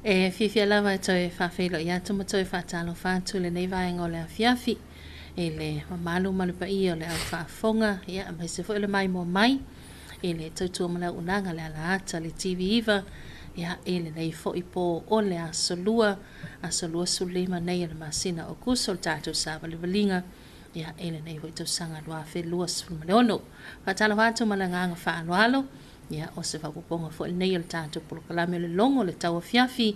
E fiafia lava e toe faafeiloai atu ma toe faatalofa atu i lenei vaega o le afiafi i le mamalu ma le paia o le au faafofoga, ia, aemaise foi o le maimoa mai i le tautua ma le auaunaga le alaata le TV9, ia, i lenei foi po o le aso Lua, aso 25 nei o le masina o Aokuso, le tatou savalivaliga, ia, i lenei foi tausaga 2026. Faatalofa atu ma le agaga faaaloalo. Ia, o se faaopoopoga foi lenei o le tatou polokalame o le logo o le tauafiafi,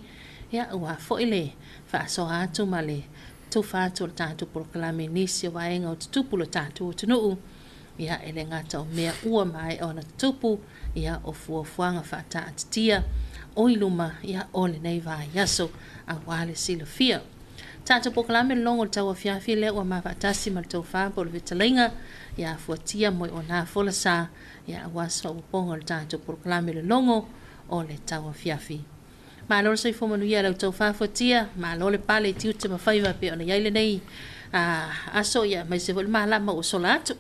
ia, aua foi le faasoa atu ma le tufa atu o le tatou polokalame i nisi o vaega o tutupu le tatou atunuu, ia, e le gata o mea ua maea ona tutupu, ia, o fuafuaga faataatitia o i luma, ia, o lenei vaiaso aua le silafia. Tatou polokalame le logo o le tauafiafi lea ua mafaatasi ma le tofa po o le fetalaiga ia Fuatia Moeona Folasa, ia, aua se faaopoopoga o le tatou polokalame le logo o le tauafiafi. Malo le soifua manuia i lau tofa Fuatia, malo le pale i tiute ma faiva pei ona i ai lenei aso, ia, aemaise foi le malama ua sola atu.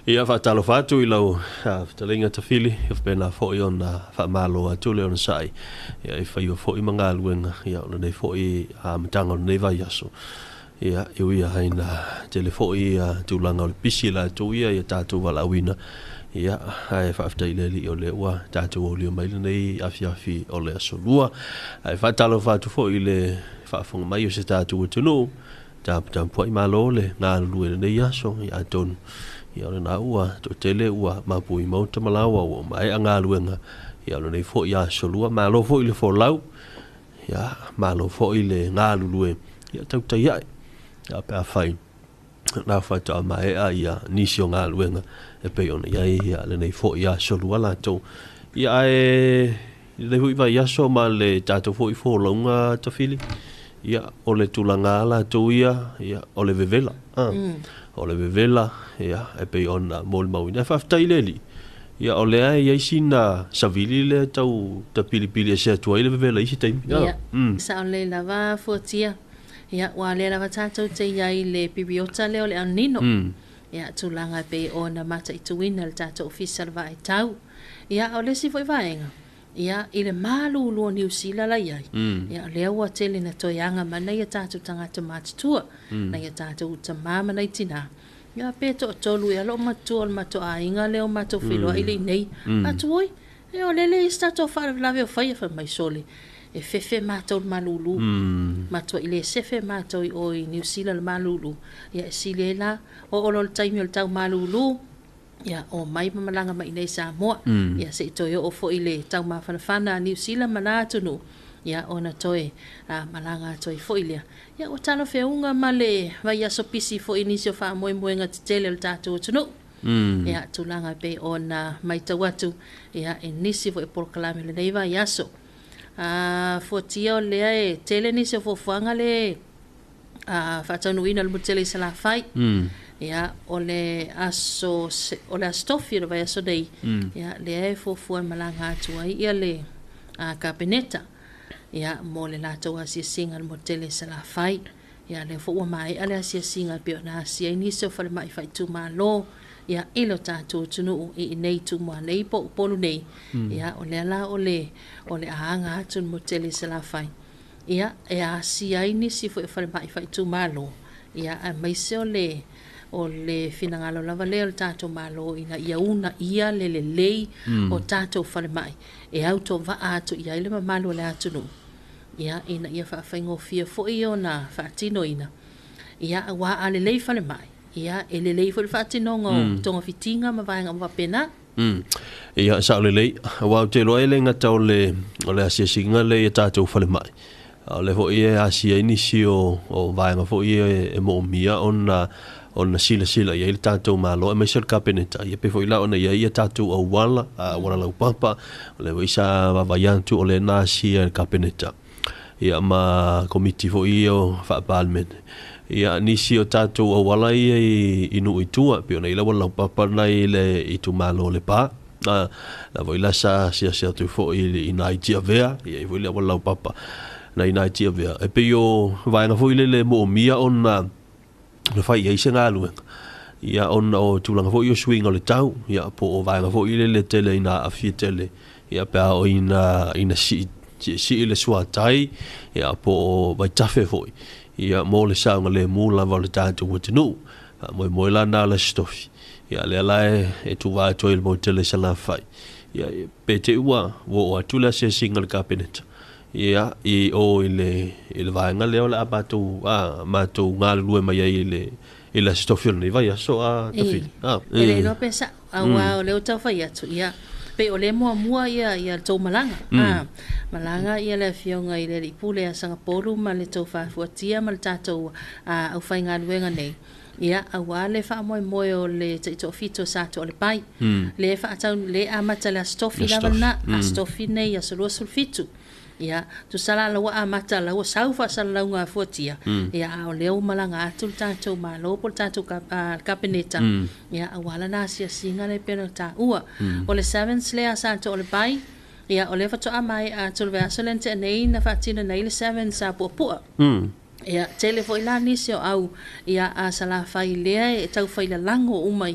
Ia, faatalofa atu i lau fetalaiga Tafili, ia faapena foi ona faamalo atu le onosai, ia, i faiva foi ma galuega, ia, o lenei foi amataga o lenei vaiaso. Ia, e ui lava ina tele foi tulaga o le pisi latou ia ia tatou valaauina, ia, ae faafetai i le Alii o lea ua tatou aulia mai lenei afiafi o le aso Lua. Ae faatalofa atu foi i le faafofoga mai o se tatou atunuu, taputapuai malo le galulue i lenei aso, ia, atonu, ia, o lena ua toatele ua mapui maota ma laoa ua maea galuega, ia, o lenei foi aso Lua. Malo foi le folau, ia, malo foi le galulue, ia, tautai ae, ia, pe afai na faatoa maea ia nisi o galuega e pei ona i ai, ia, lenei foi aso Lua latou. Ia, ae lenei foi vaiaso ma le tatou foi folauga Tafili, ia, o le tulaga lava latou ia, ia, o le vevela, o le vevela, ia, e pei ona molimauina. E faafetai i le Alii, ia, o lea e i ai sina savili lea tau tapilipili ese atu ai le vevela i isi taimi. Ia, sao lelei lava Fuatia. Ia, ua lea lava tatou te i ai i le piriota lea o le El Nino. Ia, tulaga e pei ona mataituina le tatou Ofisa o le Vaai Tau. Ia, o le isi foi vaega, ia, i le malulu o Niu Sila la i ai, ia, o lea ua tele na toe aga mai nai a tatou tagata matutua, nai a tatou tamā ma nai tinā, ia, pe toatolu ea loo matua o le matou aiga lea o matou feiloai le i nei. Atu oi, e o lele i se tatou faalavelave o faia fai mai sole, e fefe matou le malulu. Matua i le sefe matou i o i Niu Sila le malulu. Ia, e sili ai la, o olo le taimi o le tau malulu, ia, o mai ma malaga mai nei Samoa. Ia, se i toe oo foi le tau mafanafana a Niu Sila ma na atunuu, ia, ona toe malaga atu ai foi lea. Ia, ua talafeauga ma le vaiaso pisi foi i nisi o faamoemoega tetele o le tatou atunuu. Ia, tulaga e pei ona matau atu, ia, i nisi foi o polokalame o lenei vaiaso. Fuatia o lea e tele nisi o fuafuaga le faataunuuina o le motu tele i Salafai. Ia, o le aso o le aso Tofi o le vaiaso nei, ia, lea e fuafua e malaga atu ai ia le Kapeneta, ia, mo le latou asiasiga i le motu tele i Salafai. Ia, lea foi ua maea le asiasiga e pei ona asia ai nisi o falemai faaitumalo, ia, i lo tatou atunuu i inei Tumua nei po o Upolu nei. Ia, o lea la o le aga atu i le motu tele i Salafai, ia, e asia ai nisi foi o falemai faaitumalo, ia, aemaise o le finagalo lava lea o le tatou Malo ina ia uunaia le lelei o tatou falemai e autovaa atu i ai le mamalu o le atunuu, ia, ina ia faafaigofie foi ona faatinoina, ia, aua a lelei falemai, ia, e lelei foi le faatinoga o togafitiga ma vaega uma faapena. Ia, sao lelei, aua ou te iloa e le gata o le asiasiga lea i a tatou falemai, a o lea foi e asia ai nisi o vaega foi ia e moomia ona silasila i ai le tatou Malo aemaise o le Kapeneta. Ia, pei foi la ona i ai ia tatou auala, auala laupapa, o lea foi sa vaavaai atu o lea na asia e le Kapeneta, ia, ma komiti foi ia o faa-Palemene. Ia, nisi o tatou auala ia i nuu i tua, pei ona i ai le auala laupapa lena i le itumalo o Lepa. La foi la sa asiasi atu foi i ina i Tiavea, ia i foi le auala laupapa na ina i Tiavea. E pei o vaega foi lele e moomia ona fai i ai se galuega, ia, ona o tulaga foi o suiga o le tau, ia, po o vaega foi lele tele ina aafia tele, ia, pe a oo ina sii Siisii le suatai ia po o vaitafe foi ia mo le saogalemu lava o le tatou atunuu. Faamoemoe la na o le Aso Tofi ia lea la e tuuvaa atu ai i le motu tele i Salafai ia pe te i ua oo atu le asiasiga a le Kapeneta ia i o i le i le vaega lea o le a matou matou galulue mai ai i le i le Aso Tofi o lenei vaiaso a Tafili. E le iloa pe sa'o, auā o lea ua tau fai atu, ia, pei o lea e muamua ia ia le tou malaga, a, malaga ia le Afioga i le Alii Pule ia Sagapolu ma le tou Fafuatia ma le tatou aufaigaluega nei, ia, auā le faamoemoe o le taitoafitu o Sa Toalepai, lea e faatau, lea e amata i le Aso Tofi lava lena, Aso Tofi nei aso 27. Ia, tusa la la ua amata la ua sau faasalalauga a Fuatia, ia a o lea ua malaga atu le tatou Malo po o le tatou Kapeneta, ia aua lana asiasiga lea e pei ona taua. O le Sevens lea sa Toalepai, ia o lea faatoa maea atu le vaiaso lea na tea nei na faatino nei le Sevens a Puapua. Ia, tele foi la nisi o au ia a Salafai lea e tau fai lalago uma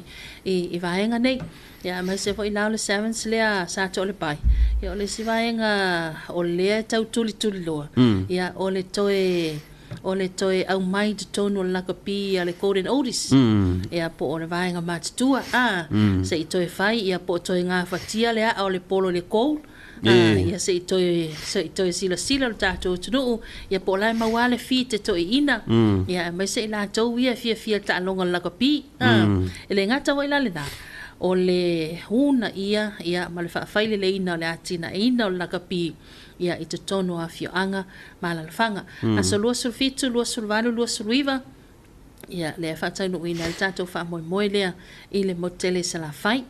i vaega nei. Ia, aemaise foi la o le Sevens lea sa Toalepai, ia o le isi vaega o lea e tau tulituliloa, ia o le toe o le toe aumai i totonu o le lakapi a le Golden Oldies, ia po o le vaega matutua, a, se i toe fai, ia po o toe gafatia le aa o le polo i le gold. Ia se i toe se i toe silasila le tatou atunuu ia po o la e maua le fi te toeaiina ia aemaise i latou ia e fiafia i taaloga o le lakapi. E le gata foi la lena, o le uunaia ia ma le faafaileleina o le atinaeina o le lakapi ia i totonu o afioaga ma alaalafaga. Aso 27, 28, 29 ia lea e faataunuuina ai le tatou faamoemoe lea i le motu tele i Salafai.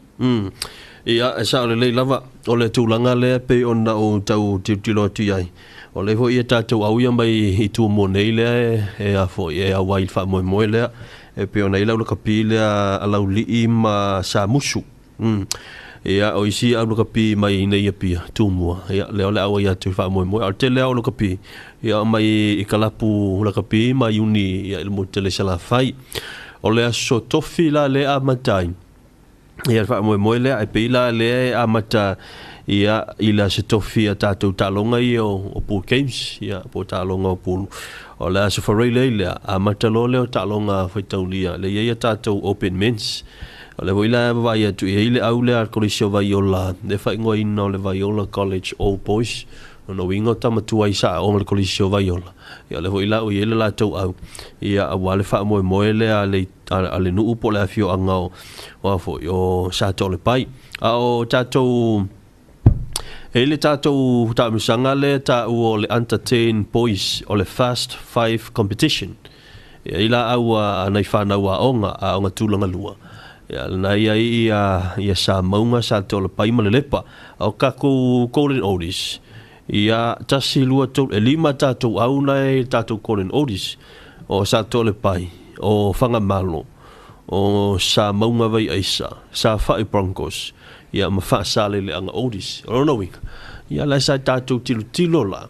Ia, e sao lelei lava, o le tulaga lea e pei ona ou tau tilotilo atu i ai, o lea foi e tatou auia mai i Tumua nei lea e a foi e auai i le faamoemoe lea, e pei ona i ai le aulakapi lea a Laulii ma Samusu. Ia, o isi aulakapi mai i nei Apia, Tumua, ia, lea o le a auai atu i le faamoemoe. A o le tele lava o lakapi, ia, mai i kalapu lakapi ma iuni ia i le motu tele i Salafai. O le aso Tofi la lea e amata ai, ia le faamoemoe lea, e pei la lea e amata ia i le Aso Tofi a tatou taaloga ia o Pool Games, ia po o taaloga o pulu. O le Aso Faraile ai lea, amata loa lea o taaloga faitaulia, lea e i ai a tatou Open Men's. O lea foi la e vaavaai atu i ai le au lea a le Kolisi o Vaiola, le faaigoaina o le Vaiola College Old Boys. Lona uiga o tama tuai sa aoga i le Kolisi o Vaiola, ia o lea foi la ua i ai le latou au, ia aua le faamoemoe lea a le a le nuu po o le afioaga o a foi o Satoalepai. A o tatou e i le tatou taamilosaga lea e taua o le Under 10 Boys o le Fast Five Competition. E i ai la au a nai fanau aoga, aoga tulaga lua. Ia lena e i ai ia ia Samauga, Satoalepai ma Lelepa. A o tatou Golden Oldies, ia tasi, lua, tolu, e lima tatou au na e i le tatou Golden Oldies. O Satoalepai, o Fagamalo, o Samauga Vaiaisa, Safai Broncos, ia ma Faasaleleaga Oldies. O lona uiga, ia la sa tatou tilotilo la,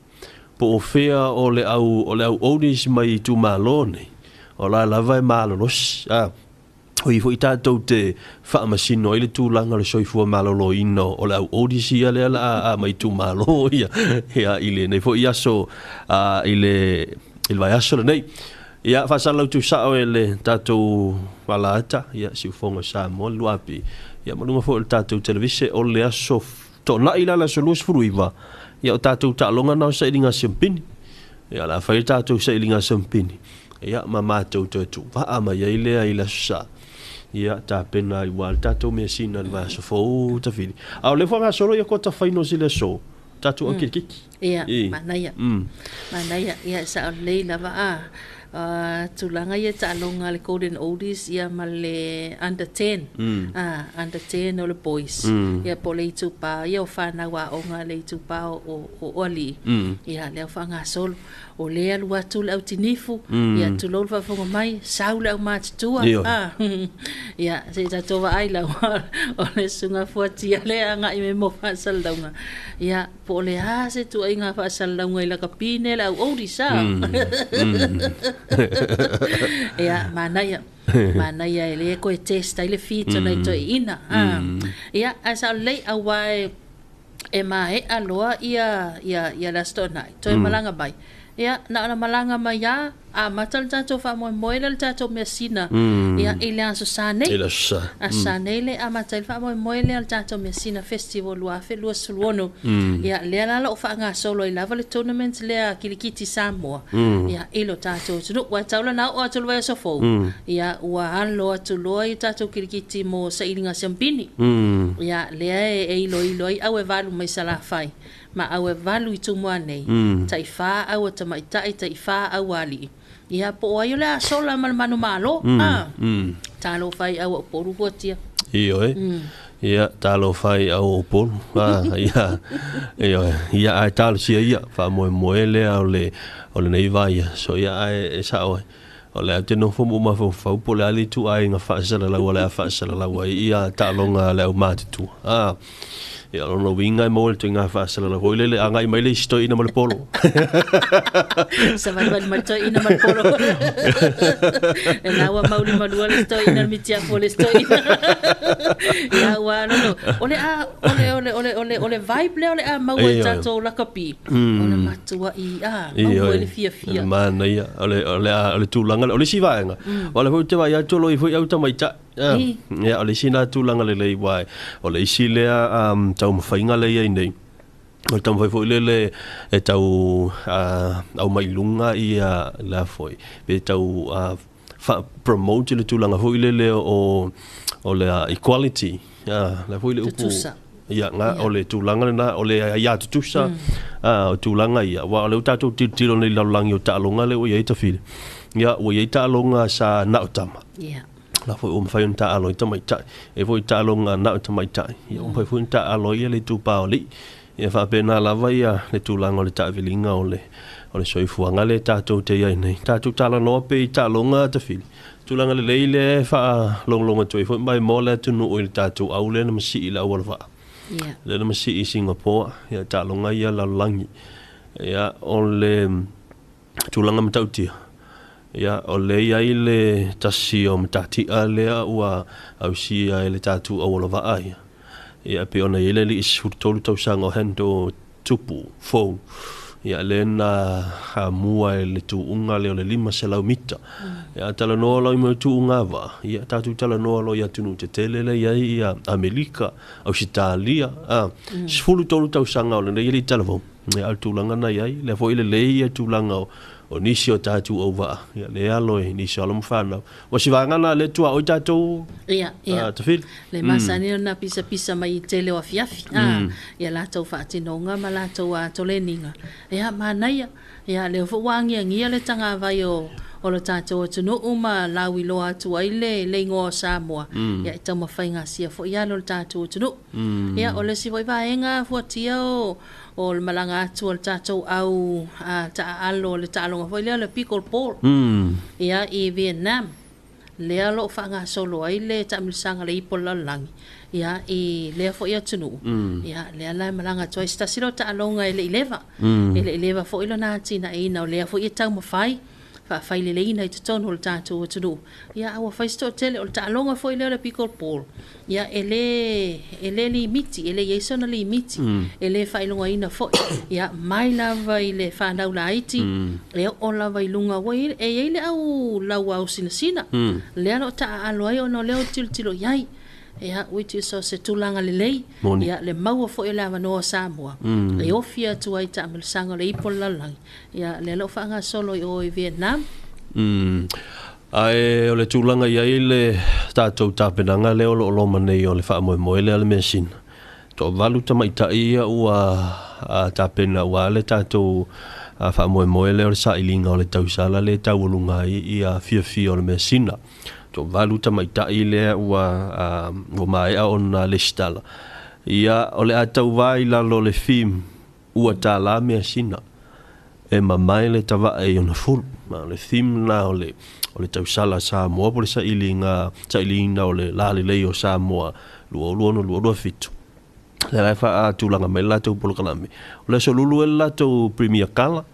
po o fea o le au, o le au oldies mai itumalo nei, o la lava e malolosi. A. O i foi tatou te faamasino ai le tulaga o le soifua maloloina o le au oldies ia lea la a mai itumalo ia, ia i lenei foi aso a, i le i le vaiaso lenei. Ia faasalalau tuusao e le tatou Falaata, ia Siufogo o Samoa, le 2AP, ia ma luga foi o le tatou televise o le aso Toonai la le aso 29, ia o tatou taaloga na o sailiga siampini. Ia o le a fai le tatou sailiga siampini, ia ma matou toe tuuvaa mai ai lea i le aso Sa. Ia tapena ai ua le tatou measina i le vaiaso fou Tafili. A o lea foi gasolo ia kota finals i le aso, tatou au kirikiti. Ia, manaia. Manaia. Ia, e sao lelei lava a. Tulaga ia taaloga a le Golden Oldies ia ma le Under 10. Under 10 o le boys. Ia po o le itupa ia o fanau aoga a le itupa o alii. Ia lea ua faagasolo. O lea e alu atu le autinifu, ia tulou le faafofoga mai, sau le aumatutua. Ia se i tatou vaai lava o le susuga Fuatia lea e agai mai mo faasalalauga. Ia po o le a se ituaiga faasalalauga i lakapi nei le au oldies a. Ia manaia. Manaia e le toe test ai le fit o nai toeaiina. Ia ae sao lelei aua e E maea loa ia ia ia le Aso Toonai, toe malaga mai. Ia, na ona malaga mai lava, amata le tatou faamoemoe lea i le tatou measina, ia, i le Aso Sa nei. I le Aso Sa. Aso Sa nei le amata ai le faamoemoe lea o le tatou measina festival 2026. Ia, lea la o lo o faagasolo ai lava le tournament lea a Kilikiti Samoa, ia, i lo tatou atunuu. Aua e tatau la ona oo atu i le vaiaso fou, ia, ua alo atu loa ia tatou kilikiti mo sailiga siampini. Ia, lea e iloilo ai au e valu mai Salafai ma au e valu i Tumua nei, tai fa au a tamaitai, tai fa au a alii. Ia, po o ai o le a sola ma le manumalo, a? Talofa i au a Upolu fuatia. Ioe. Ia, talofa i au a Upolu. A, ia, ioe. Ia, ae talosia ia, faamoemoe lea o le, o lenei vaiaso. Ia, ae e sao ai. O le a ou te nofo ma ou mafaufau po o le a le ituaiga faasalalau o le a faasalalau ai ia taaloga a le aumatutua. A, ia, o lona uiga e maua le ituaiga faasalalau foi lele, agai mai le isi toeaina ma le polo. Savalivali mai le toeaina ma le polo. E la ua maulimalua le isi toeaina, le mitiafu o le isi toeaina. Ia, ua lolo. O le a, o le, o le, o le, o le, o le vibe lea o le a maua i tatou lakapi. O le matuai, a, maua ai le fiafia. O le manaia, o le, o le, o le tulaga lea. O le isi vaega, o lea foi ou te vaai atu o lo o i ai foi au tamaitai. Ia, o le isi lena tulaga lelei, aua o le isi lea taumafaiga lea e i ai nei, o le taumafai foi lele e tau aumai i luga ia le a foi, pe tau faa-promote le tulaga foi lele o o le equality, le a foi le upu? Tutusa. Ia, na, o le tulaga lena, o le aia tutusa, o tulaga ia, aua o lea ua tatou tilotilo nei i le lalolagi o taaloga lea ua i ai tafili, ia, ua i ai taaloga sa na o tama. Ia. La foi ua mafai ona taaalo ai tamaitai. E i ai foi taaloga na o tamaitai, ia ua mafai foi ona taaalo ai le itupa o alii. Ia faapena lava ia le tulaga o le taaviliga o le o le soifuaga lea tatou te i ai nei. Tatou talanoa pea i taaloga tafili, tulaga lelei lea e faalogologo atu ai foi ma e moa le atunuu i le tatou au lea na masii i le auala vaa. Ia. Lea na masii i Singapore, ia taaloga ia lalolagi. Ia o le tulaga matautia, ia o lea e i ai le tasi o matatia lea ua ausia e le tatou auala vaa ia. Ia e pei ona i ai le alii 13 tausaga o Hendo Tupu Fou, ia lea na mua i le tuuga lea o le 500 mita. Ia a talanoa loa i mea o tuuga vaa, ia tatou talanoa loa i atunuu tetele lea e i ai ia Amerika, Ausetalia, a, 13 tausaga o lenei alii talavou. Ia, a o le tulaga na i ai, lea foi e lelei ia tulaga o, o nisi o tatou auvaa, ia lea e alo e nisi o alo ma fanau. Ua si vaega na lea tuaoi tatou Ia, ia. Tafili. Le masani ona pisapisa mai i tele o afiafi, a, ia latou faatinoga ma latou toleniga. Ia, manaia. Ia, lea foi ua agiagia le tagavai o, o lo tatou atunuu ma lauiloa atu ai le, le igoa o Samoa, ia, e taumafai gasia foi alo o le tatou atunuu. Ia, o le isi foi vaega fuatia o, o le malaga atu a le tatou au taaalo, le taaloga foi lea o le pickleball, ia, i Vietnam, lea o lo o faagasolo ai le taamilosaga a le Ipo o le Lalolagi, ia, i lea foi atunuu, ia, lea la e malaga atu ai se tasi lea o taaloga e le i leva, e le i leva foi lona atinaeina, o lea foi e taumafai faafaileleiina i totonu o le tatou atunuu. Ia, a ua fai se toatele, o le taaloga foi lea o le pickleball, ia, e le, e le limiti, e le i ai sona limiti, e le faailogaina foi. Ia, mai lava i le fanau laiti, e oo lava i luga, ua i, e i ai le au lauao sinasina, lea o lo o taaalo ai ona o lea o tilotilo i ai. Ia, which is o se tulaga lelei, Moni. ia, le maua foi o le avanoa o Samoa, e ofi atu ai i taamilosaga o le ipo o le lalolagi. Ia, lea o lo o faagasolo i o i Vietnam. Ae o le tulaga i ai le tatou tapenaga lea o lo o loma nei o le faamoemoe lea o le measina, toavalu tamaitai ia ua tapena aua le tatou faamoemoe lea o le sailiga o le tausala lea e taualuga ai ia fiafia o le measina. Toavalu tamaitai lea ua maea ona lesitala. Ia, o le a tauva i lalo o le theme Ua tālā measina, e mamae le tavae i ona fulu. Ma o le theme lena o le, o le tausala a Samoa po o le sailiga, sailiina o le lalelei o Samoa 2026 2027. Lea la e faatulaga mai le latou polokalame. O le aso Lulu e le latou Premier Gala.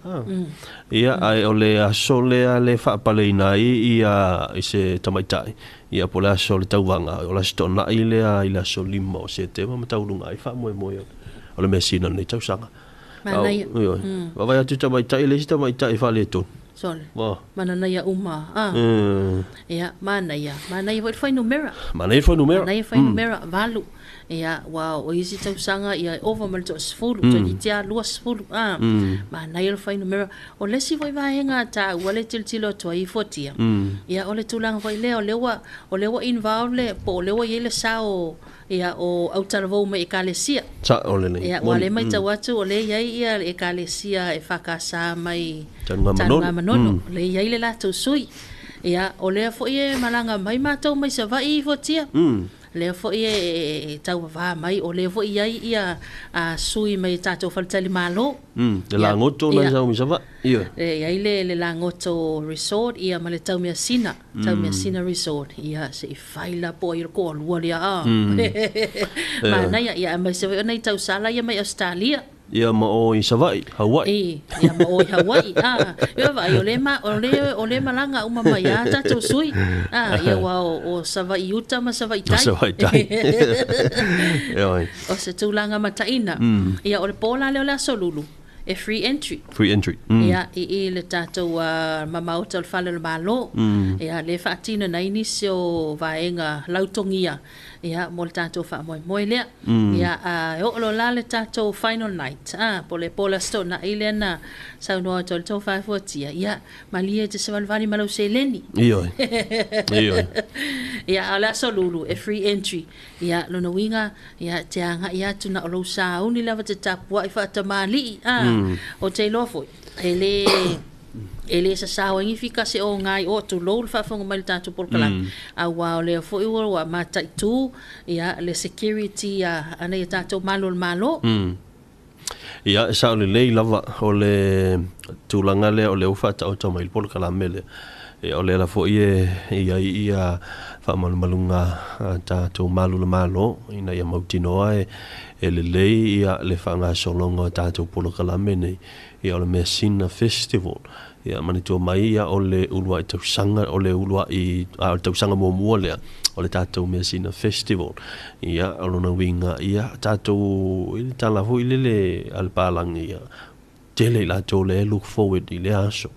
Ia, ae o le aso lea le faapaleina ai ia i se tamaitai, ia po o le aso o le tauvaga, o le aso Toonai lea i le aso 5 o Setema ma tauluga ai faamoemoe o o le measina o lenei tausaga. Manaia. Ioe. Vaavaai atu i tamaitai, e leai se tamaitai faaletonu. Sole. Mananaia uma. Ia, manaia. Manaia foi le fuainumera. Manaia le fuainumera. Manaia fuainumera, 8. Ia, ua o isi tausaga ia e ova ma le 10, toeitiiti lava 20. Manaia le fuainumera. O le isi foi vaega taua le tilotilo atu ai i fuatia, ia o le tulaga foi lea o lea ua, o lea ua involve le, po o lea ua i ai le sao ia o autalavou mai ekalesia. Sa'o lelei. Ia, ua lea matau atu o lea e i ai ia le ekalesia e FKS mai Tanugamanono. O lea e i ai le latou sui. Ia, o lea foi e malaga mai matou mai Savaii i fuatia. Lea foi e tauavā mai, o lea foi e i ai ia sui mai tatou faletalimalo. Le lagoto na sau mai Savaii. Ioe. E i ai le Lagoto Resort ia ma le Taumeasina, Taumeasina Resort. Ia se i fai la po ai o le toalua lea a. Manaia, ia aemaise foi o nai tausala ia mai Ausetalia. Ia ma o i Savaii, Hawaii. Ia ma o i Hawaii. Ia vaai, o le ma, o le, o le malaga uma mai a tatou sui. Ia ua o Savaii uta ma Savaii tai. Savaii tai. Ioe. O se tulaga mataina. Ia o le po la lea o le aso Lulu, e free entry. Free entry. Ia, i le tatou mamaota o le Fale o le Malo. Ia, le faatino nai nisi o vaega lautogia, ia, mo le tatou faamoemoe lea. Ia, a e oo loa la le tatou final night, po le po o le Aso Toonai lea na saunoa atu ai le tofa fuatia, ia, malie e te savalivali ma lau seleni. Ioe. Ioe. Ia, a o le Aso Lulu, e free entry. Ia, lona uiga, ia, te agai atu na o lou sauni lava te tapuai faatamalii, o te iloa foi, e le e le sasao ai ni fika se o ngai o tulou le faafofoga mai i le tatou polokalame, aua o lea foi ua mataitu ia le security a nai a tatou malu o le Malo. Ia, e sao lelei lava o le tulaga lea o lea ua faataoto mai le polokalame lea. Ia, o lea la foi e i ai ia faamalumaluga a tatou malu o le Malo ina ia mautinoa e lelei ia le faagasologa o tatou polokalame nei. Ia, o le Measina Festival. Ia, manatua mai ia o le uluai tausaga, o le uluai, a o le tausaga muamua lea o le tatou Measina Festival. Ia, o lona uiga, ia, tatou, i le tala foi lele a le palagi, ia, tele i latou lea e look forward i lea aso.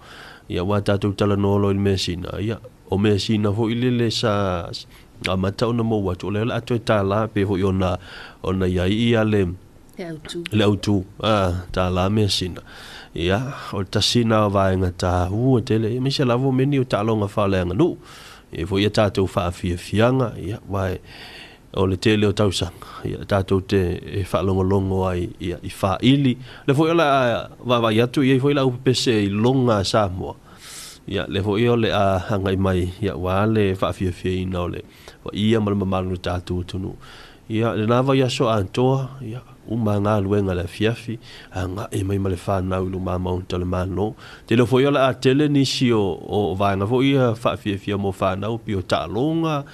Ia, aua tatou talanoa loa i le measina, ia, o measina foi lele sa amata ona maua atu, o lea o le a toe tala pei foi ona i ai ia le le autu, tala measina. Ia, o le tasi lena o vaega taua tele, ia, aemaise lava o mea nei o taaloga faaleaganuu. Ia foi ia tatou faafiafiaga, ia, aua o le tele o tausaga, ia, tatou te e faalogologo ai, ia, i faili. O lea foi o le a vaavaai atu i ai foi le aupepese i loga a Samoa. Ia, lea foi o le a agai mai, ia, aua le faafiafiaina o le paia ma le mamalu o le tatou atunuu. Ia, lena vaiaso atoa, ia, uma galuega i le afiafi, agai mai ma le fanau i luma maota o le Malo. Tele foi o le a tele nisi o vaega foi ia faafiafia mo fanau pei o taaloga,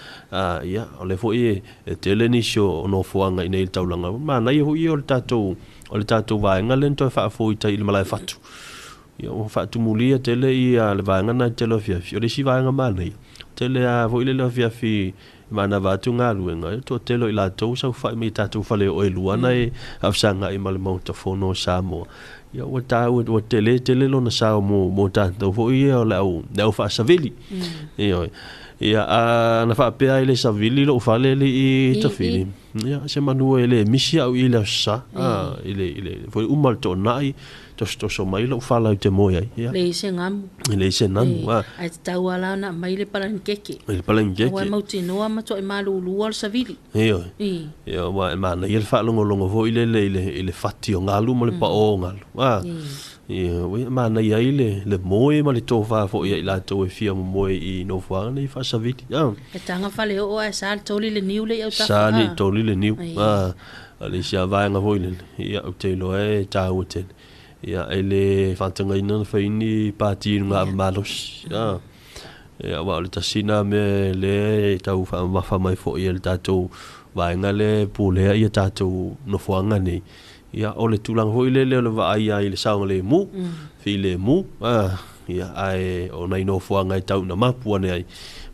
ia, o lea foi e tele nisi o nofoaga i nei i le taulaga. Manaia foi ia o le tatou vaega lea na toe faafoi tai i le malae fatu. Ia, ua faatumulia tele ia le vaega na i tele o afiafi. O le isi vaega manaia, tele a foi le afiafi manava atu galuega, e toatele o i latou saofai mai tatou fale o e lua na e faafesagai ma le Maota Fono o Samoa. Ia, ua taua, ua tele tele lona sao mo tatou foi ia o le au faasavili. Ioe. Ia, na faapea ai le savili lou fale le i Tafili. Ia, se manu e le misi au i le aso sa, i le foi uma le toonai, tosotoso mai lou fala i te moe ai. Ia. Le i se ngamu. Le i se namu. Ai te tau ala na mai le palanikeke. Le palanikeke. Ua mautinoa ma toi malulua o le savili. Ioe. Ia, ua e mana ia le faalogologo foi lele i le fati o galu ma le pao o galu. Ia, ua mana ia i le moe ma le tofa foi ia i latou e fia momoe i nofoaga nei faasavili. E tanga fale oo ae sa le toli le niu le i autafa. Sa ni toli le niu. A le isi a vaega foi lele. Ia, ou te iloa e taua tele. Ia, e le faatagaina na fai ni pati i luga avamalosi. Ia, aua o le tasi na mea lea e tau faamamafa mai foi e le tatou vaega lea e pulea ia tatou nofoaga nei. Ia, o le tulaga foi lele o le vaai ai i le saogalemu, filemu, ia, ae o nai nofoaga e tau ina mapu ane ai.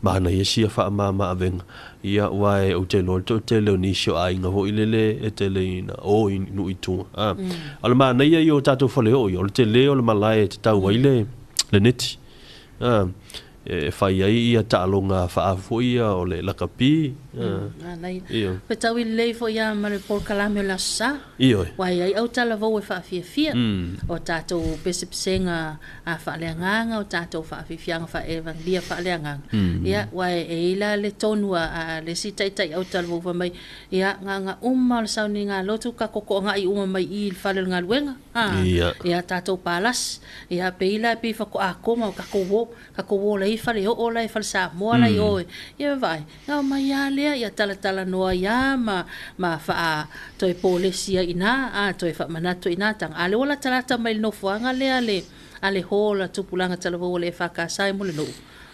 Manaia sia faamama-avega, ia aua ou te iloa le toatele o nisi o aiga foi lele e tele ina o i nuu i tua. A o le manaia ia o tatou faleoo ia, o le tele o le malae e tatau ai le neti. A e fai ai ia taaloga faaafu foi ia o le lakapi. Manaia. Fetaui lelei foi lava ma le polokalame o le Aso Sa. Ioe. Ua i ai autalavou e faafiafia. O tatou pesepesega a faaleagaga, o tatou faafiafiaga faaevagelia faaleagaga. Ia, ua e i ai la le tonu a le isi taitai autalavou fai mai, ia, gaga uma o le sauniga lotu ka kokoagai uma mai i i le fale o le galuega. A, ia tatou palasi. Ia, pei la pei faatoa koma o tatou o, tatou o la i faleoo la i fale Samoa la i o e. Ia vaai, Na omai lava lea ia talatalanoa ai lava ma, ma faa toe polesi ai i ina, a toe faamanatu ai i ina taga. A lea ua latalata mai i le nofoaga lea a le, a le hall a Tupulaga Talavou a le EFKS i Mulinuu,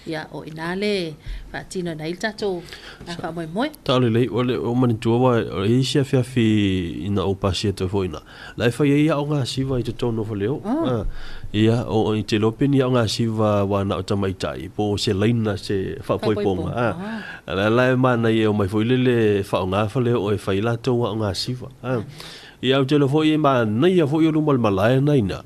ia o i ina le faatinoina ai le tatou faamoemoe. Tao lelei, o le o manatua aua e i ai se afiafi ina ou pasia atu ai foi i ina, la e fai ai aoga siva i totonu o faleoo. Oh. Ia, o i te iloa pe ni aoga siva aua na o tamaitai po o se laina se faapoipoga. Faapoipoga. A la la e manaia e omai foi lele e faaaoga faleoo e fai latou aoga siva. Ia, ou te iloa foi e manaia foi o luma o le malae na ina.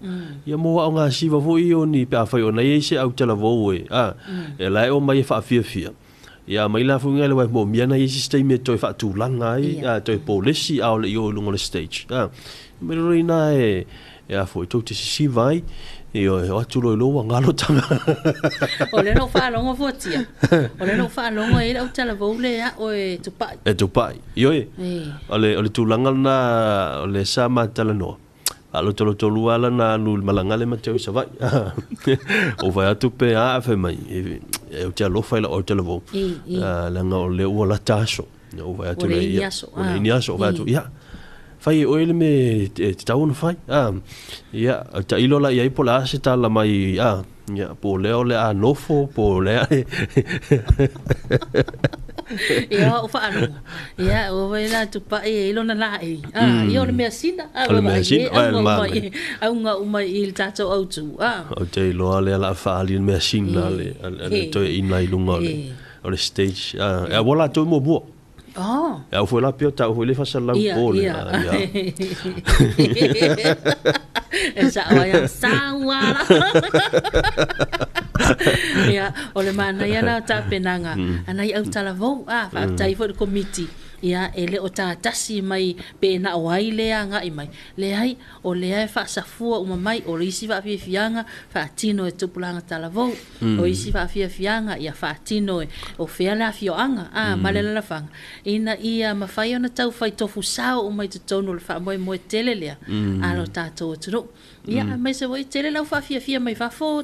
Ia mo aoga siva foi ia o ni pe afai o na i ai se autalavou e, a, e la e omai e faafiafia. Ia aumai la foi ngai le wai moomia na i isi taimi e toe faatulaga ai, a toe polesi a o le i o i luga o le stage. A, mai lalo ina e, e a foi, tou te sisiva ai, ioe, o atu loa i lou ua galo taga. O lea na ou faalogo fuatia. O lea na ou faalogo e i ai le autalavou le ao e tupai. E tupai, ioe. O le, o le tulaga lena o lea sa ma talanoa. Faalotolotolua lava lana alu i le malaga lea ma te o i Savaii. Ou fai atu pe a, fai mai, e, ou te alofa i lau autalavou, leaga o lea ua lata aso. Ou fai atu Ua leai lea, ni ia, aso. ua leai ni aso. Ou fai atu, ia, fai e oe le mea e tatau ona fai. Ia, tailo la i ai po o le a se tala mai, ia, po o lea o le a nofo, po o le a. Ia o faalogo. Ia ua wai la tupai e i lona laei. Ah, ia o le measina. Ah, O le measina, ai le manaia. Auga uma i le tatou autu. Ah. Ou te iloa lea o le a faaali le measina a le toeaina i luga o le stage. Ah, e aua latou muamua. Oh. E au foi la pia o taua foi le fasalau po le. Ia, ia. E sao ai a saua la. Ia, o le manaia la o tapenaga, a nai autalavou, a, faafetai foi i le Komiti, ia, e le o tatasi mai pe na o ai lea agai mai. Leai, o lea e faasafua uma mai, o isi faafiafiaga faatino e tupulaga talavou, o isi faafiafiaga ia faatino e o fea le afioaga, a, ma le alalafaga, ina ia mafai ona taufai tofusao uma i totonu o le faamoemoe tele lea a lo tatou atunuu. Ia, aemaise foi tele lau faafiafia mai fafo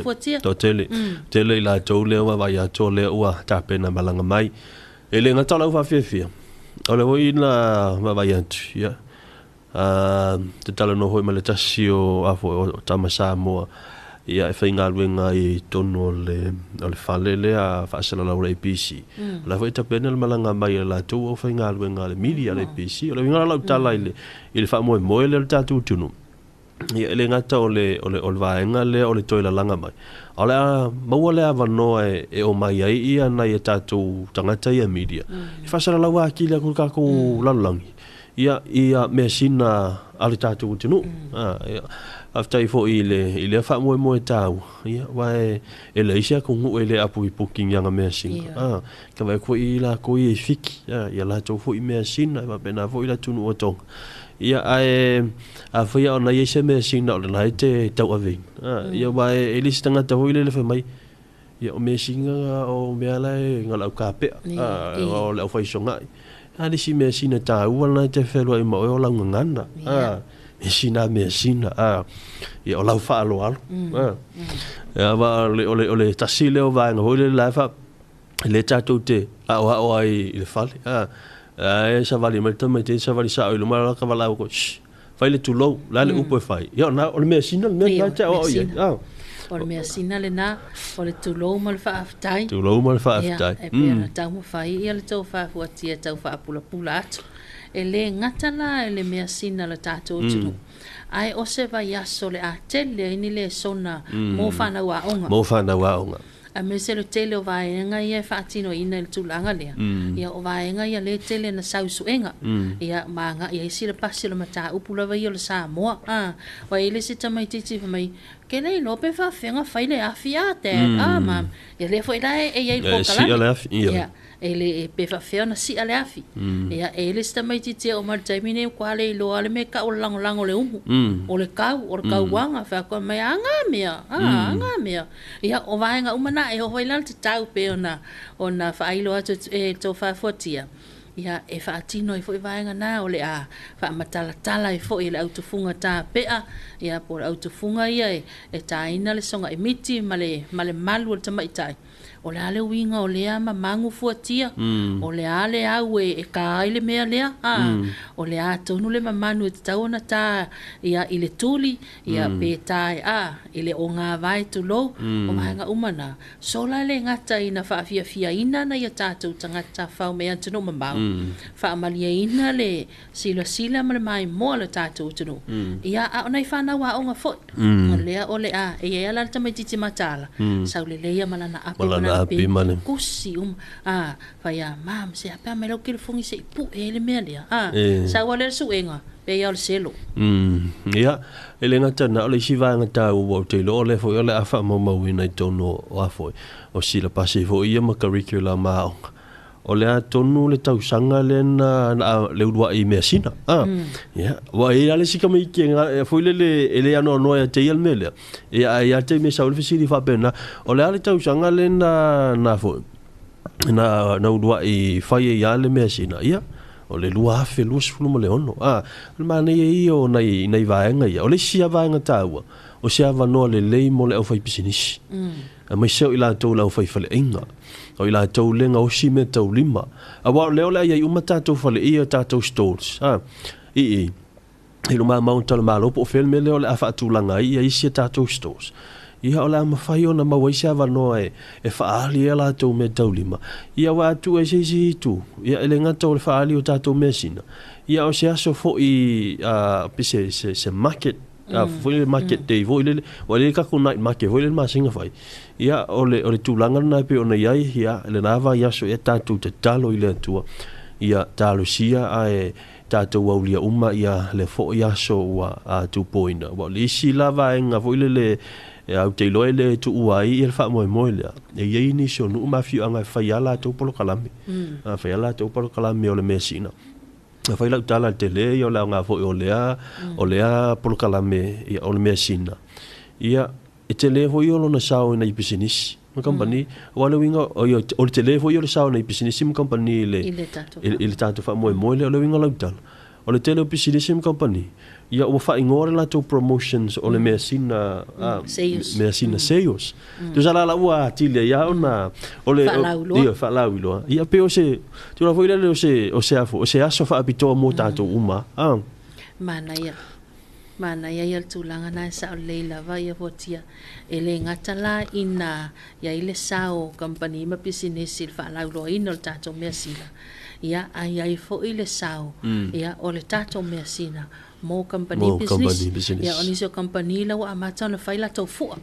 fuatia. Toatele, tele i latou lea ua vaai atu o lea ua tapena malaga mai. E le gata o lau faafiafia, o lea foi na vaavaai atu, ia, te talanoa foi ma le tasi o a foi o tama Samoa ia e faigaluega ai i totonu o le o le fale lea faasalalau o le ABC. O la foi e tapena le malaga mai a latou aufaigaluega a le media a le ABC. O le uiga la o lau tala i le i le faamoemoe lea o le tatou atunuu, ia e le gata o le o le o le vaega lea o le toe lalaga mai, a o le a maua le avanoa e omai ai ia nai a tatou tagata ia media e faasalalau atili atu i le tatou lalolagi. Ia, ia measina a le tatou atunuu. Ia, faafetai foi i le, i lea faamoemoe taua, ia, aua e, e leai se atunuu e le apuipuki i ni ana measina. Ka vaai atu foi i latou ia i Fiti, ia latou foi measina, e faapena foi le atunuu o Tonga. Ia, ae afai lava o na i ai se measina o lena e te tauaveina, ia, aua e le se tagata foi lele fai mai, Ia, o measina o mea la e na o le au kapea, o le aufaisoga'i. A le isi measina taua lena e te fealuai ma oe o lau gagana. Measina a measina, ia o lau faaaloalo. Ia, aua o le, o le, o le tasi lea o vaega foi lele la e faa, lea tatou te aoao ai i le fale. Ae savali mai le tamaitiiti savali sao i luma la ka valaau atu, shh, fai le tulou, o le a le upu e fai? Ia, o le measina le mea lena e te aoao i ai. O le measina lena, o le tulou ma le faafetai. Tulou ma le faafetai. Ia, e pei ona taumafai ia le tofa fuatia e tau faapulapula atu. E le gata la i le measina a le tatou atunuu, ae o se vaiaso o le a tele ai ni lesona mo fanau aoga. Mo fanau aoga. Aemaise le tele o vaega ia e faatinoina i le tulaga lea, ia o vaega ia lea e tele ina sau i suega, ia ma agai ai silapasi o le mataupu lava ia o le Samoa. Ua i ai le isi tamaitiiti fai mai, Ke le iloa pe faafefea ona fai le afi a Dad, a Mum. Ia lea foi la e i ai i le polokalame. E sia le afi, ia. E le, pe faafefea ona sia le afi. Ia, e i ai le isi tamaitiiti e oo mai i le taimi lenei ua matua le iloa lava le mea e tau o le lagolago o le umu, o le kau, o le kauaga. Fai atu mai, a na mea, a na mea. Ia, o vaega uma na, e oo foi la i le tatau pei ona faailo atu e le tofa fuatia, ia, e faatino ai foi vaega na o le a faamatalatala ai foi e le au tufuga tapea, ia, po o le au tufuga ia e taina le sogai miti ma le malu o le tamaitai. O le a le uiga o lea mamagu fuatia? O le a le au e ta ai le mea lea? O le a tonu le mamanu e tatau ona ta ia i le tuli, ia pe ta e i le ogāvae tulou, o vaega uma na. Sola e le gata ina faafiafiaina nai o tatou tagata tafafao mai atunuu mamao, faamalieina le silasila ma le maimoa o le tatou atunuu, ia a o nai fanau aoga foi. O lea o le a, e i ai lava la le tamaitiiti mataala, sau lelei lava ma lana api ma lana peni, tusi uma. A, fai a, Mum, se a pe a aumai lau telefoni se i pue ai le mea lea. A, sau lava lea le suega, pei lava o le selo. Ia, e le gata na o le isi vaega taua ua ou te iloa o lea foi o le a faamaumauina i totonu o a foi, o silapasi foi ia ma curriculum a aoga. O le a tonu le tausaga lea na le uluai measina. Ia, ua i ai lava le isi tamaiti e foi lele e le anoanoa ia te ia le mea lea. Ia, ae ia te i me sau le fesili faapena, o le a le tausaga lea na foi, na uluai fai ai lava le measina. Ia, o le 2026. O le manaia ia o nai vaega ia. O le isi lava vaega taua, o se avanoa lelei mo le aufaipisinisi. Aemaise o i latou le aufaifaleaiga, o i latou le gaosi meataulima. Aua o lea o le a i ai uma tatou faleia, tatou stalls, i i luma maota o le Malo po o fea le mea lea o le a faatulaga ai ia isi a tatou stalls. Ia o le a mafai ona maua ai se avanoa e faaali ai a latou meataulima. Ia aua a tuu ai se isi itu, ia e le gata o le faaali o tatou measina, ia o se aso foi se market foi le market day foi lele, ua lele tatou night market foi lele masina fai. Ia o le tulaga lena e pei ona i ai, ia lena vaiaso ia tatou tatalo i le Atua, ia talosia ae tatou aulia uma ia le foi aso ua tupoina. Ua o le isi la vaega foi lele au te iloa e le tuua ai ia le faamoemoe lea, e i ai nisi o nuu ma afioaga e fai lava latou polokalame. Fai lava latou polokalame o le measina. Fai lau tala le tele ia o le aoga foi o lea polokalame ia o le measina. Ia e tele foi o lona sao i nai pisinisi ma company. Aua le uiga o le tele foi o le sao i nai pisinisi ma company i le tatou faamoemoe lea. O le uiga lau tala, o le tele o pisinisi ma company ia ua faaigoa le latou promotions o le measina measina sales. Tusa la ua atili ai ona o le ia faalauiloa. Ia pe o se tulaga foi lele o se aso faapitoa mo tatou uma. Manaia. Manaia ia le tulaga na e sao lelei lava ia fuatia. E le gata la ina ia i le sao company ma pisinisi i le faalauiloaina o le tatou measina. Ia ai ai foi le sao ia o le tatou measina mo company business. Ia o nisi o company la ua amata ona fai latou fua.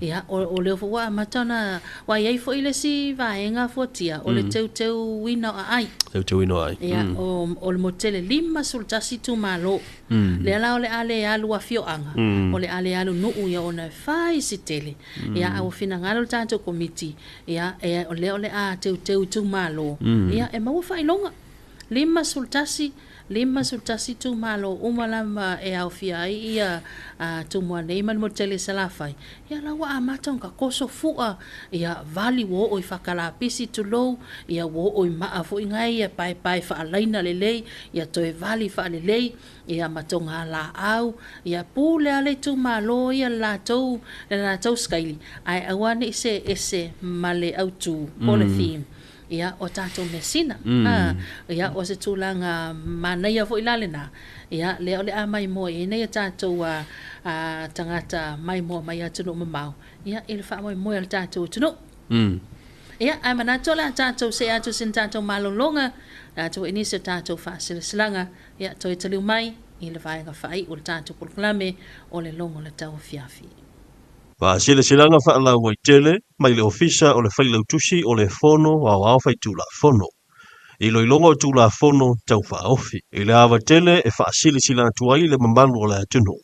Ia o lea foi ua amata ona ua i ai foi le isi vaega fuatia o le teuteuina o aai. Teuteuina o aai. Ia o le motele 51 itumalo. Lea la o le a le alu afioaga, o le a le alu nuu ia ona e fai si tele. Ia a ua finagalo le tatou komiti, ia o lea o le a teuteu itumalo. Ia e maua faailoga. 51 itumalo uma lava e aofia ai ia Tumua nei ma le motele Salafai. Ia la ua amata ona tatoso fua, ia vali ua oo i fakalapisi tulou, ia ua oo i maa foi ngai ia paepae faalaina lelei, ia toe vali faalelei, ia matoga laau, ia pule ale itumalo ia latou skaili. Ae aua nei se ese ma le autu po le theme. Ia o tatou measina. Ia o se tulaga manaia foi la lena. Ia lea o le a maimoa i nei tatou tagata maimoa mai atunuu mamao. Ia i le faamoemoe o le tatou atunuu. Ia ae manatu o le a tatou se atu sina tatou malologa, tatou inisi o tatou faasilasilaga. Ia toe taliu mai i le vaega faaiu o le tatou polokalame o le logo o le tauafiafi. Faasilasilaga faalauaitele mai le Ofisa o le Failautusi o le Fono Aoao Faitulafono. Iloiloga o Tulafono Tau Faaofi. I le ava tele e faasilasila atu ai le mamalu o le atunuu.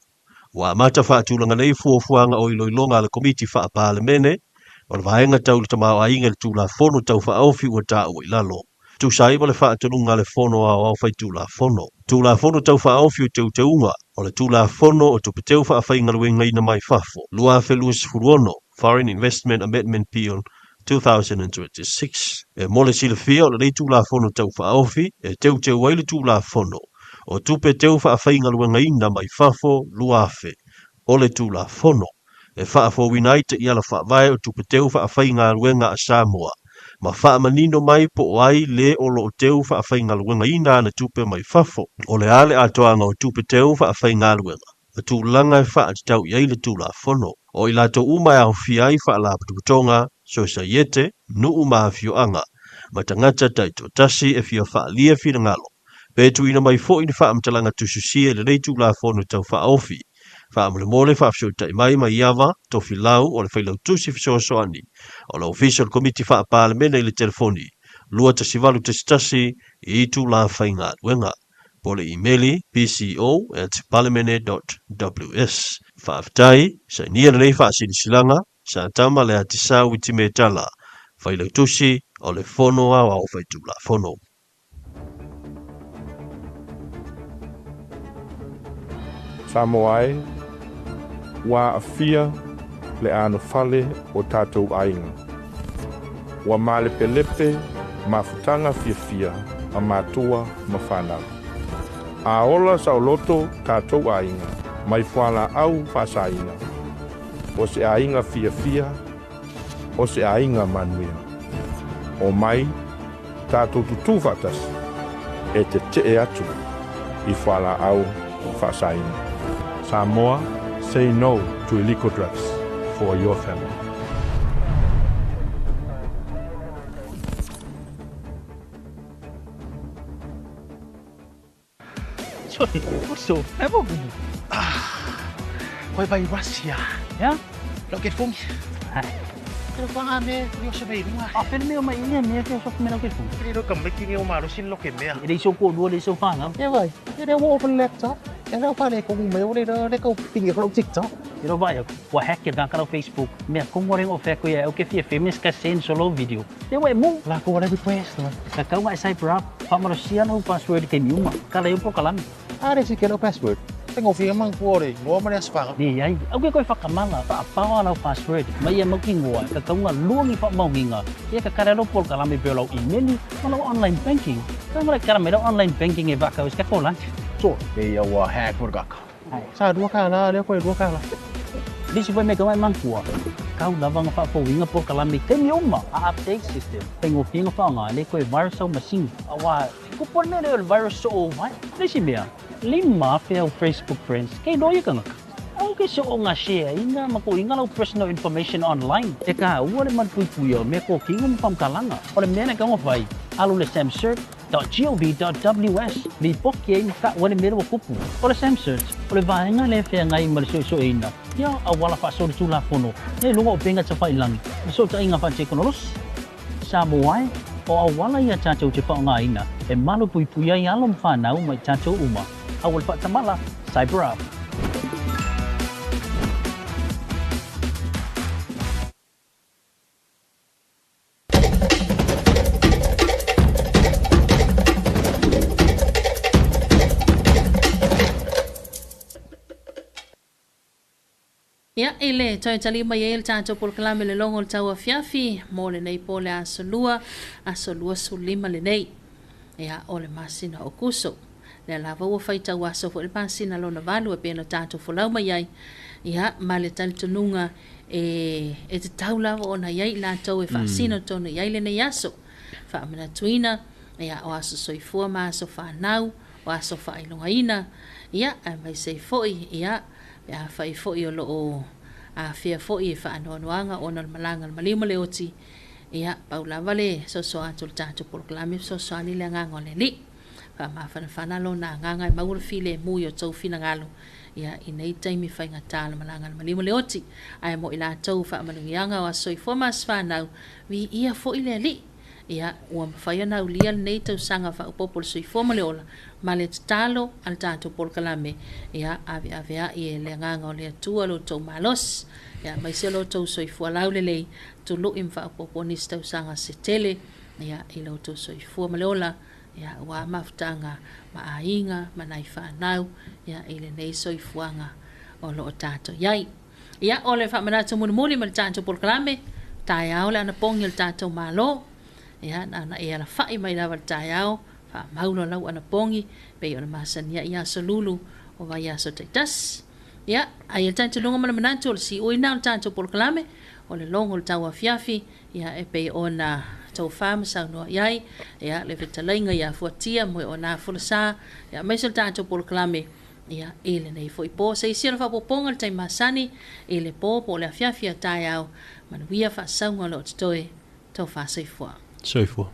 Ua amata faatulaga nei fuafuaga o iloiloga a le Komiti Faa-Palemene o le Vaega Tau le Tamaoaiga i le Tulafono Tau Faaofi ua taua i lalo. Tusa ai ma le faatonuga a le Fono Aoao Faitulafono. Tulafono Tau Faaofi o Teuteuga o le Tulafono o Tupe Teu Faafaigaluegaina mai Fafo 2026, Foreign Investment Amendment Bill 2026. E mo le silafia o lenei Tulafono Tau Faaofi e teuteu ai le Tulafono o Tupe Teu Faafaigaluegaina mai Fafo 2000 o le Tulafono e faafouina ai taiala faavae o tupe teu faafaigaluega a Samoa ma faamanino mai po o ai le o loo teu faafaigaluegaina ana tupe mai fafo. O le a le atoaga o tupe teu faafaigaluega ma tulaga e faatatau i ai le Tulafono. O i latou uma e aofia ai faalapotopotoga, sosaiete, nuu ma afioaga, ma tagata taitoatasi e fia faaalia finagalo, pe tuuina mai foi ni faamatalaga tusitusia i lenei Tulafono Tau Faaofi. Faamolemole faafesootai mai ma Iava Tofilau o le Failautusi Fesoasoani o le Ofisa o le Komiti Faa-Palemene i le telefoni 21811 i itula faigaluega po o le imeli pco@parliamene.ws. Faafetai, sainia lenei faasilasilaga, sa tama le Atisau Witimetala, Failautusi o le Fono Aoao Faitulafono. Samoa e, ua aafia le anofale o tatou aiga. Ua malepelepe mafutaga fiafia a matua ma fanau. A ola saoloto tatou aiga mai fualaau faasaina, o se aiga fiafia, o se aiga manuia. O mai tatou tutū faatasi e tetee atu i fualaau faasaina. Samoa, say no to illegal drugs for your family. So, evo. Koe vai Russia. Ya? Lau ke fongi. Hai. Pero pa nga me, kuri o se vei runga. A pele mea mai ia mea ke so mea ke fongi. Kiri ro ka meki ni o maro sin lo ke mea. E le so ko lua le so fa nga. E vai. E le wo open laptop. E le fa le ko me o le le ko pingi ko TikTok. E ro vai wa hack ke ka Facebook. Mea ko ngore o fe ko ia o ke fia famous ka send solo video. E wa mu. La ko wala request. Ka kau mai cyber up. Fa maro sia no password ke miuma. Ka le po kalami. Are si ke no password. Tengo fia mang kuore, ngoa mane asfanga. Ni ai, au ke koe whakamala, whaapawa lau password, mai ia mauki ngoa, ka kaunga luangi whaamaunginga, ia ka karero pol kalami peo lau email, ma lau online banking. Ka mara kara mai lau online banking e whakau is ka ko lunch. So, e ia wa hack for kaka. Sa dua kala, leo koe dua kala. Lisi foi me kawai mangkua. Kau lava nga whaafouinga pol kalami kei mi uma, a update system. Pengo finga whaanga, le koe virus au machine. Awa, kupon me leo virus so o vai. Lisi mea, lima whea Facebook friends, kei loia kangaka. Au ke so o ngā share, inga mako inga lau personal information online. E ka ua le manpui o me ko kinga mpamkalanga. O le mea na kaunga whai, alu le samcert.gov.ws li poki ai ka ua le mea wa kupu. O le SAMCERT, o le vaenga le whea ngai ma le soe ina. Ia a wala wha sori tūlafono. Ne lunga o penga ta whai langi. Le so ta inga wha tekonolos. Samoa e, o a wala ia tātou te wha ngā ina. E malu pui pui ai alo mwhanau mai tātou uma. Awal wha tamala, cyber up. Ia, e le toi tali mai e le tātou polokalame le longo le tau afiafi, mo le nei po le aso lua sulima le nei. Ia, o le masina o kuso. Le lava ua whai tau aso fo le masina lona valu e pena tātou folau mai ai. Ia, ma le talitonunga e te tau lava o na iai lātou e whaasina tonu iai le nei aso. Whaamanatuina, ia, o aso soifua ma aso whanau, o aso whailongaina. Ia, a mai sei foi, ia, ia whai foi o loo a fia foi e whaanoanoanga o na malanga malima le oti. Ia, paulava le soso atu le tātou polokalame soso ani le nganga o le li. Wha mawhanawhana lo nā nganga e maura file mui o tau whina ngalo. Ia, i nei taimi faigata o le malaga a le maliu ma le oti, ae mo i latou faamanuiaga o aso soifua ma aso fanau, viia foi le Alii. Ia, ua mafai ona aulia lenei tausaga faaopoopo o le soifua ma le ola, ma le tatalo a le tatou polokalame, ia aveaveai e le Agaga o le Atua lo outou malosi, ia aemaise lo outou soifua laulelei, tului ma faaopoopo nisi tausaga se tele, ia, i lo outou soifua ma le ola, ia, aua mafutaga ma aiga ma nai fanau, ia, i lenei soifuaga o lo o tatou i ai. Ia, o le faamanatu mulimuli ma le tatou polokalame, taeao le anapogi o le tatou Malo, ia, na ona e alafai mai lava i le taeao, faamaulo lau anapogi, pei ona masani ai aso lulu o vaiaso taitasi. Ia, ai le talitonuga ma le manatu o le siui lena o le tatou polokalame, o le logo o le tauafiafi, ia, e pei ona tofa ma saunoa i ai, ia, le fetalaiga ia Fuatia Moeona Folasa, ia, aemaise o le tatou polokalame, ia, i lenei foi po. Se isi o le faaopoopoga i le taimi masani, i le po po o le afiafi a taeao, manuia faasauga o lo o totoe, tofa soifua. Soifua.